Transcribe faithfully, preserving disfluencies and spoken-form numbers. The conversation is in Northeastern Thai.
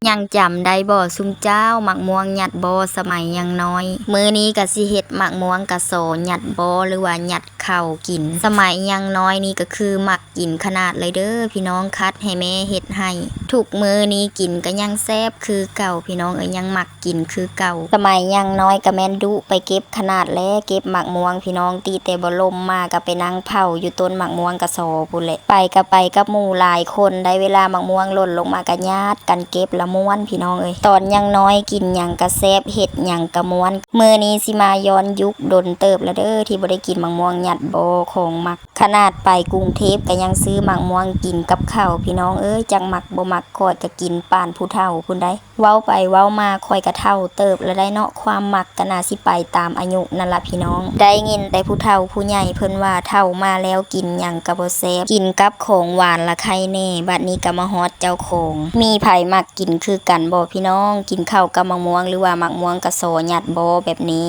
ยังจำได้บ่ซุมเจ้า หมากม่วงยัดบ่ สมัยยังน้อย มื้อนี้ก็สิเฮ็ดหมากม่วงกะซอยัดบ่ หรือว่ายัดข้าวกิน สมัยยังน้อยนี่ก็คือมักกินขนาดเลยเด้อพี่น้อง คัดให้แม่เฮ็ดให้ ทุกมื้อนี้กินก็ยังแซ่บคือเก่า พี่น้องเอ้ย ยังมักกินคือเก่า สมัยยังน้อยก็แม่นดุไปเก็บขนาดแล เก็บหมากม่วงพี่น้อง ติแต่บ่ล่มมาก็ไปนั่งเผาอยู่ต้นหมากม่วงกะซอพู้นแหละ ไปก็ไปกับหมู่หลายคน ได้เวลาหมากม่วงหล่นลงมาก็ญาติกันเก็บละม่วนพี่น้องเอ้ย ตอนยังน้อยกินหยังก็แซ่บ เฮ็ดหยังก็ม่วน มื้อนี้สิมาย้อนยุค ดนเติบแล้วเด้อที่บ่ได้กินหมากม่วงยัดบ่ ของมัก ขนาดไปกรุงเทพฯก็ยังซื้อหมากม่วงกินกับข้าว พี่น้องเอ้ย จักมักบ่มัก ข้อยก็กินปานผู้เฒ่าพู้นใด๋ เว้าไปเว้ามาข้อยก็เฒ่าเติบแล้วใด๋เนาะ ความมักก็น่าสิไปตามอายุนั่นล่ะพี่น้อง ได้ยินแต่ผู้เฒ่าผู้ใหญ่เพิ่นว่าเฒ่ามาแล้วกินหยังก็บ่แซ่บ กินกับของหวานละไคแน่ บัดนี้ก็มาฮอดเจ้าของ มีไผมักกินคือกันบ่พี่น้อง กินข้าวกับหมากม่วง หรือว่าหมากม่วงกะซอยัดบ่แบบนี้